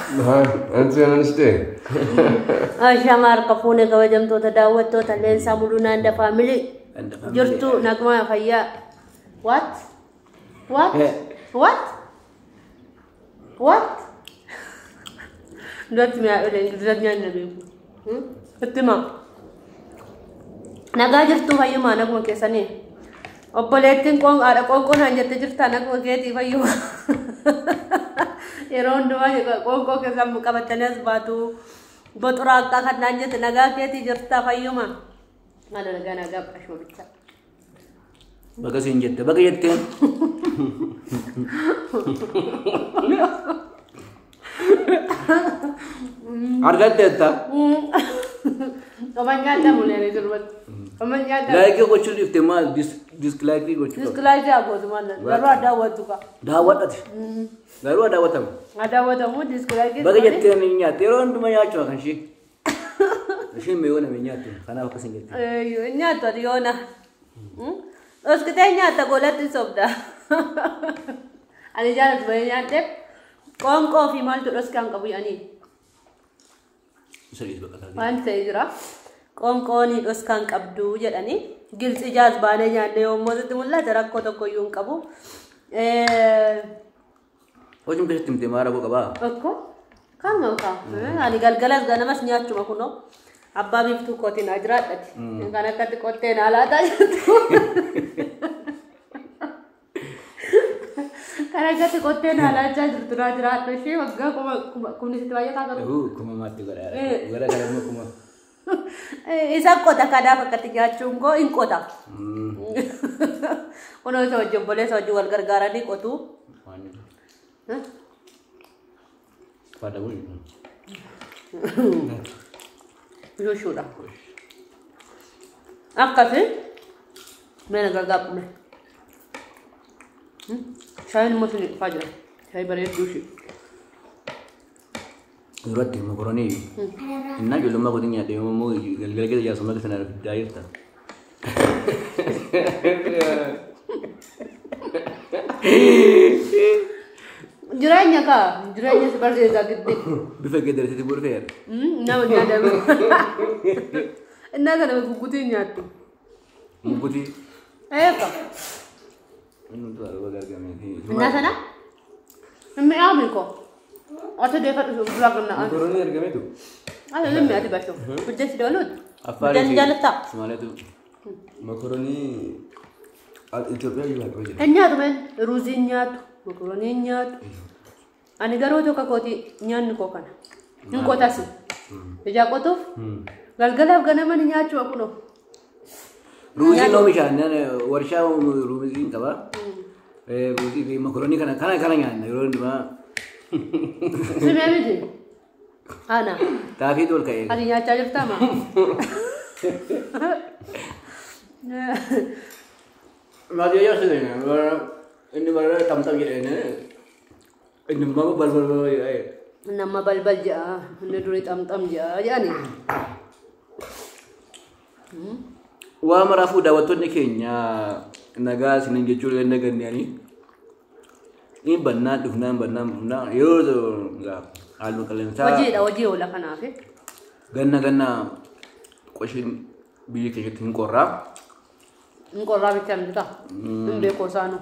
Ansi ananiste. Ashama harka fuune kabajamtoota daawwattoota Leensaa Mulunaa and family. Jirtu naguma fayyaa. What? What? What? What? Duratti mi'aa oole Ingilizatti nyaanna beeku. Itti himaa. Nagaa jirtuu fayyumaa naguma keessanii. Obboleettiin haadha qoonqoo naan jette jirtaa naguma keetii fayyuma. Yeroo hundumaa qoonqoo keessan qabattanii as baatu. Boxuraaqaa kan naan jette nagaa keetii jirtaa fayyuma. Maal nagaa nagaa qashoo bicha. Baga siin jette baga jetteen. Argatteetta. Oman nyaatamu leeni durbatti. Oman nyaatamu. Laayikii gochuu dhiifte maal dislaayikii gochuu qabda. Dislaayikii haa gootu maal garuu daawwattu kaa. Daawwadhate. Garuu daawwatamu. Daawwatamu dislaayikii. Baga jetteen hin nyaatte yeroo hundumaa nyaachuu kan ishee. Isheen mee nama nyaattu kanaaf akkas hin jette. Hin nyaattu ati yoona. Dhoskitee nyaatta golatti sobda. Ani jaalatu bahee nyaadheef qoonqoo fi maaltu dhoskaan qabu jedhanii. Waan ta'e jira. Qoonqoon dhoskaan qabdu jedhanii gilxi jaas baanee nyaannee yommuu sitti mul'ate rakkoo tokko iyyuu hin qabu. Hojiin keessatti himtee maal rakkoo qabaa? Rakkoo? Kan kaa. Ani galgalas ganamas nyaachuma kunoo. Abbaa biiftuu kootiin haa jiraadhati. Kan akkatti qottee naa laataa jirtu. Kan akkatti qottee naa laachaa jirtu naa jiraadhu ishee waggaa kuma kumni sitti baay'ataa garuu. Kuma maatti godha. Gara kana immoo kuma. Isa qota kanaaf akkatti nyaachuun koo hin qota. Kunoo isa wajjin obboleessa wajjin wal gargaaranii qotu. Fada bulu. Yoshuudha. Akkasi meena gargaarame. Shaayiin immoo isin dhufaa jira. Shaayii bareedduu ishee. Duratti mokoroonii innaa ijoollummaa kootiin nyaadhe yommuu galgala keessa jaarsummaa keessa na fiddaa jirta. Jireenya kaa jireenya si barsiisaa giddi. Bifa geeddarsiitti bu'uura yaada. Nama nyaatame. Innaa kana guggutii nyaattu. Muggutii. Eeka. Inni utuu argame. Innaa sana? Mi'aa koo. Ati deeffadhu duraa kan na'an. Mokoroonii argameetu. Ati ni mi'aati basho. Buddeen si dabaluuti. Affaarii Buddeen jaalattaa? Somaaleetu. Mokoroonii Itoophiyaa iyyuu haa qabu jedhe. Hin nyaatu meen ruuzii hin nyaatu mokoroonii hin nyaatu. Ani garuu tokko kooti nyaanni koo kana. Hin qotasi. Ijaa qotuuf galgalaaf ganama ni nyaachuu kunoo. Ruuziin oomishaan warshaa ruuziin qaba. Ruuzii fi mokoroonii kana kana kana nyaanna yeroo hundumaa. Simee miti. Ana. Xaafiitu ol ka'ee. Ati nyaachaa jirtaa maa? Maal yoo inni bara tamtam jedhee inni immoo balbal jedhee. Nama balbal jedha inni durii tamtam jedha jedhani. Waa maraafuu daawwattoonni keenya nagaa isiniin jechuu illee dagannanii. Inni bannaa dhufnaan bannaan dhufnaan yeroo haaluma qilleensaa. Hojiidha hojii oola kanaaf. Ganna ganna qoshiin biyya keessatti hin qorraa. Hin qorraa bicha hin bitaa. Hin beeku isaanuu.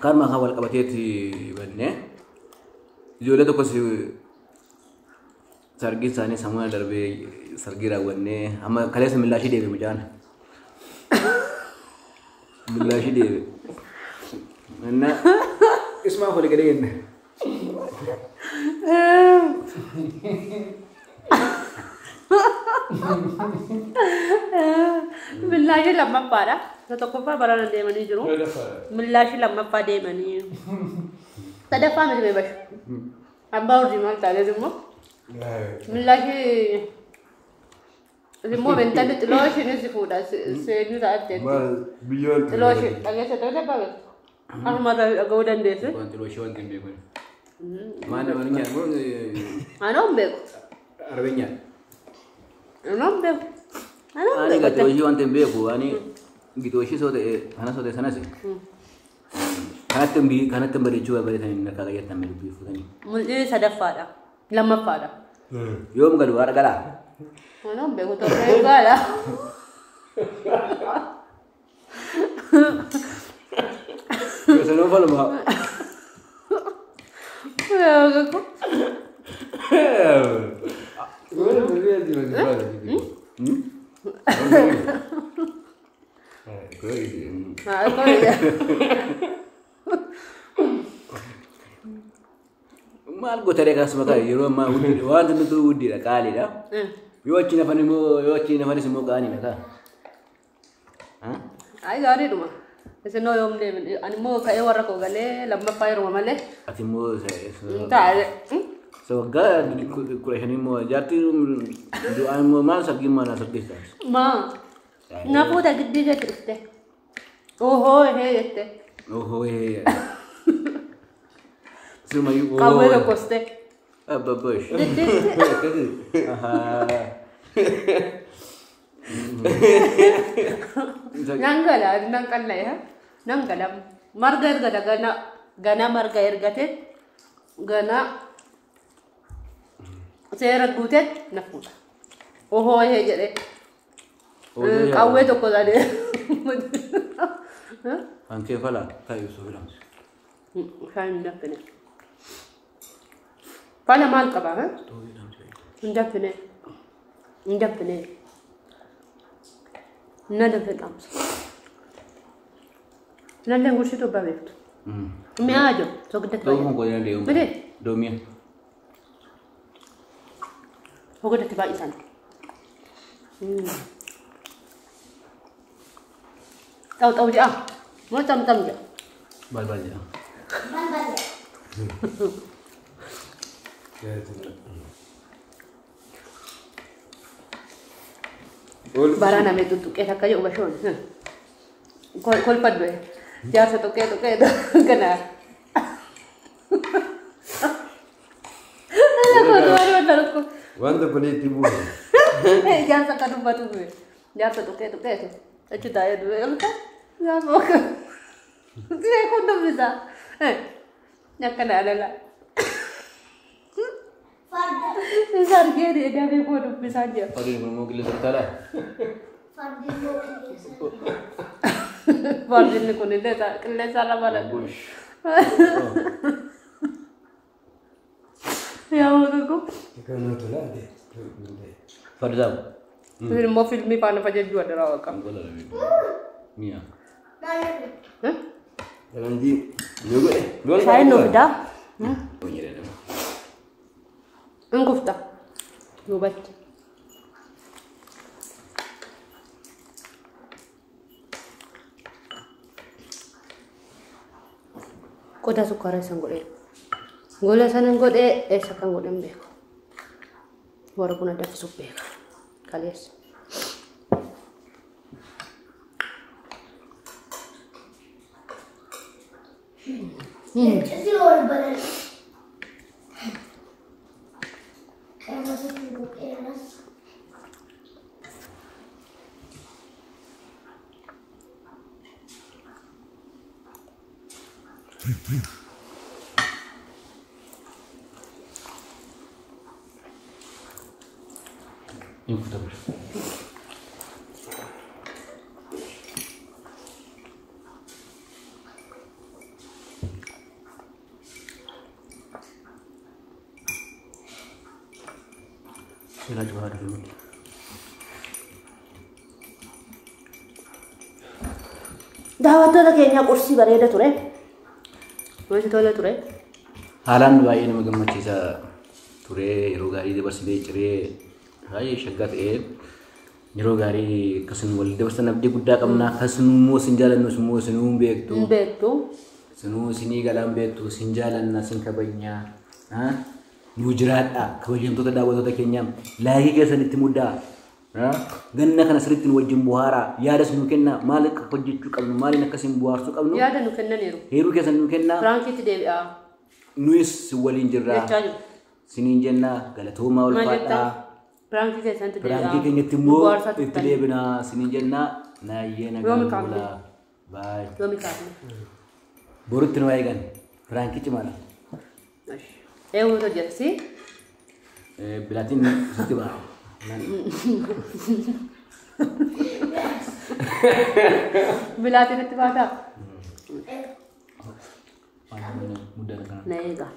Kanuma kan wal qabateetti bannee ijoollee tokkos sargii isaanii sammuu darbee sargii raawwannee amma kaleessa millaashii deebi'e mucaan. Millaashii deebi'e. Inna ismaa olii gadi jenne. Millaashii lammaffaadha. Isa tokkoffaa barana deemanii jiru. Millaashii lammaffaa deemanii. Sadaffaa miti beebash. Abbaa hojii maal taates immoo. Millaashii immoo mentalli xiloo ishiinis fuudha seenuu taa'atte. Biyyoon. Xiloo ishee dhageesse ta'uu danda'a. Akkuma dhaga'uu dandeesse. Wanti xiloo ishee wanti hin beeku. Maal namni nyaatu? Anoo hin beeku. Arbeenyaa. Anoo hin beeku. Anoo hin Ani beeku. gitoo ishee wanti hin beeku ani gitoo ishee soo ta'e kana soo ta'e sanas. Kanatti hin bareechuu barbaadatan hin akka qayyattan dubbii fuutanii. Mul'ii sadaffaadha. Lammaffaadha. Yoom galu haadha galaa? Anaan beeku torbee gaala. Sanuu falma. Maal gootee akkasuma kan yeroo ammaa wanti nuti guddiidha qaaliidha. Yoo achiin hafan immoo yoo achiin hafanis immoo qaaliidha kaa. Ayi gaariidhuma. Isinoo yoom deemin ani immoo ka'ee warra koo galee lammaffaa yeruma malee. Ati immoo Taa'ee. Waggaa 15 immoo jaartiin du'aan immoo maal sargii maal sargeessa? Maa. Na fuuta giddii keetti dhufte. Ohoo hee jette. Ohoo hee. Sirumayyuu. Qawwee tokkoste. Abbabash. Nan gala nan qal'ee nan gala marga ergata gana gana marga ergate gana seera guuteet na fuudha. Ohoo hee jedhee. Qawwee tokko taatee. Kan kee falaa taa'ee osoo filamsu. Kan hin danfine. Fala maal qabaa? Hin danfine. Hin danfine. Na danfe qaamsa. Nalleen gurshitu abbaa beektu. Mi'aa jiru sogiddatti Ta'uu kun godina deemu. Miti? Doomiya. Sogiddatti baay'isan. Xaw xaw jedhaa. Moo tam tam jedha? Balbal jedha. Baraa namee tuttuqqee takka jedhu bashoon. Kolfadhu jaarsa tuqqee tuqqee kana. Waan tokko illee itti buufe. Jaarsa akka dubbatu bu'e. Jaarsa tuqqee tuqqeetu. Achi taa'ee du'e olka. Gaafa akka. Siree kun dubbisa. Akkana alala. Isa argee damee koo dubbisaa jira. Fardiin kun immoo qilleensa bitaalaa? Fardinni kun illee qilleensa irra balali'a. Bush. Yaa Waaqa koo. Fardi taabu. Isin immoo fiilmii faana fajajjuu addaraa Waaqa. Mi'a. Shaayiin nu fidaa. In kufta. Duubatti. Qodaa sukkaaraa isan godhee. Gola sanan godhee eessa kan godhan beeku. Warra buna danfisuuf beeka. Kaleessa. In kufta bush. Seelaa cufaa dhufe malee. Daawwattoota keenya qursii bareeda ture. Wanti tola ture. Haalaan baay'ee nama gammachiisa ture yeroo gaarii dabarsinee ciree baay'ee shaggaa ta'ee yeroo gaarii akkasuma wal dabarsan abdii guddaa qabna akkasuma immoo isin jaalannus immoo isinuu hin beektu Hin beektu. isinuu isinii galaan beektu isin jaalanna isin kabajnaa nuu jiraadha kabajamtoota daawwattoota keenya laayikii keessanitti muddaa ganna kana sirriitti nu wajjin bohaaraa yaadas nu kenna maal akka hojjechuu qabnu maaliin akkasiin bohaarsuu qabnu Yaada nu kennaniiru. heeruu keessan nu kenna Firaankiitti deebi'aa. nuyis waliin jirraa Jechaa jiru. siniin jenna galatoomaa Maal ulfaadhaa jettaa? Piraankii keessanitti deebi'aa. Piraankii keenyatti Nu immoo bohaarsaa itti turtanii. deebinaa siniin jenna naayyee nagaan Yoomi kaafne? bulaa baay Yoomi kaafne? borutti nu eegan piraankii cimaadha. Eewwatu hojjetasi. Bilaatiin sitti ba'a. Bilaatiin itti baataa? Muddaan kana. Na eegaa.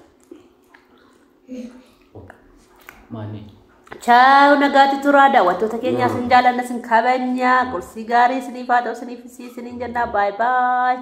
Maanni. Chaaw, nagaatti turaa daawwattoota keenyaa, sin jaalanna, sin kabajna, qursii gaarii isiniif haa ta'u, isiniif isiniin jennaa, baay baay.